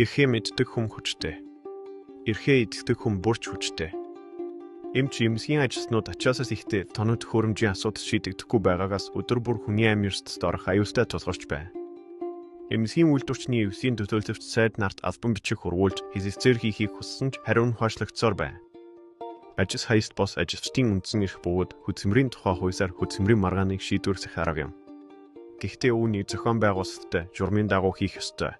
Эрхээ мэддэг хүн хүчтэй. Эрхээ иддэг хүн бүрч хүчтэй. Эмч эмзгийн ажилтнууд ачаасаас ихтэй тоног төхөөрөмжийн асуудал шийдэгдэхгүй байгаагаас өдөр бүр хүний амь ёсцод орох аюултай тулгарч байна. Эмзгийн үйлдвэрчний эвсийн төлөөлөгч сайд нарт албан бичих хургуулж хэлэлцээр хийхийг хүссэн ч хариу нь хойшлогдсоор байна. Ажил хайст бос ажилчдын үндсэн эрх бөгөөд хөдөлмөрийн тухай хуулиар хөдөлмөрийн маргааныг шийдвэрлэх арга юм. Гэхдээ үүнийг зохион байгуулалттай журмын дагуу хийх ёстой.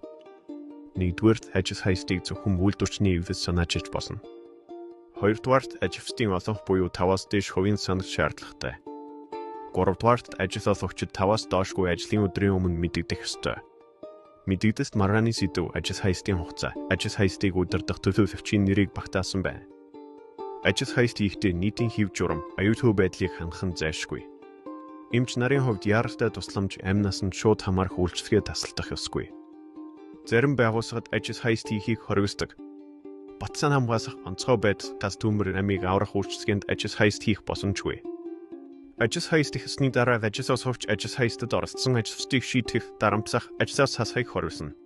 Нэгдүгээрт, ажил хайстыг зөвхөн үйлдвэрчний эвлэл санаачилж болно. Хоёрдугаарт, ажилчдын олонх буюу 5-аас дээш хувийн санал шаардлагатай. Гуравдугаарт, ажил олгогчид 5-аас доошгүй ажлын өдрийн өмнө мэдэгдэх ёстой. Мэдэгдэлт маргааны сэдэв ажил хайстын хугацаа, ажил хайстыг удирдах төлөөлөгчийн нэрийг багтаасан байна. Ажил хайст хийхдээ нийтийн хэв журам, аюулгүй байдлыг хангах нь зайлшгүй. Эмч нарын хувьд яаралтай тусламж амь насанд шууд хамаарах үйлчилгээ тасалдах ёсгүй. Зарим байгууллагад ажил хайст хийхийг хориглодог. Батсан хамгаалах онцгой байдал тас төмөр амийг аврах үйлчилгээнд ажил хайст хийх боломжгүй. Ажил хайст хийсний дараа ажил олгогч ажил хайстад оролцсон ажилчдыг шийтгэх, дарамтлах, ажлаас хасахыг хориглоно.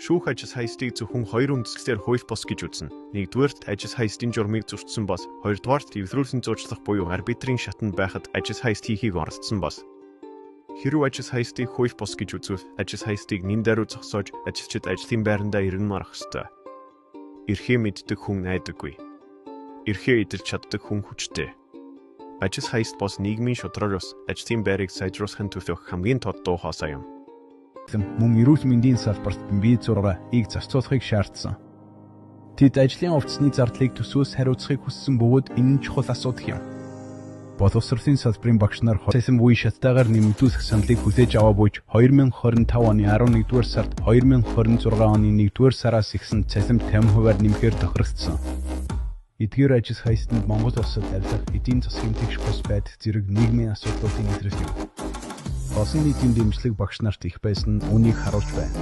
Шүүх ажил хайстыг зөвхөн хоёр үндслээр хууль бус гэж үзнэ. Нэгдүгээрт, ажил хайстын журмыг зөрчсөн бос, хоёрдугаарт, эвлэрүүлсэн зуучлах буюу арбитрийн шатанд байхад ажил хайст хийхийг оролдсон бос. Хэрв ажил хайстыг хууль бус гэж үзвэл ажил хайстыг нэн даруй зогсоож ажилчид ажлын байрандаа иргэн марах ёстой. Эрхээ мэддэг хүн найдаггүй. Эрхээ эдэлж чаддаг хүн хүчтэй. Ажил хайст бос нийгмийн шударга ёс ажлын байрыг сайжруулахын төлөө хамгийн тод дуу хоолой юм. Мөн эрүүл мэндийн салбарт бие зургаа-ыг зарцуулахыг шаардсан. Тэд ажлын увцны зардлыг төсвөөс хариуцахыг хүссэн бөгөөд энэ нь чухал асуудал юм. Боловсролын салбарын багш нар цалин буй шаттайгаар нэмэгдүүлэх саналыг хүлээж аваа буйж 2025 оны 11-р сард 2026 оны 1-р сараас ихсэн цалин 50%-аар нэмэхээр тохиролцсон. Эдгээр ажил хайстанд Монгол улсад авилга, эдийн засгийн тэгш бус байдал зэрэг нийгмийн асуудлуудын илрэл юм. Олон нийтийн дэмжлэг багш нарт их байсан нь үүнийг харуулж байна.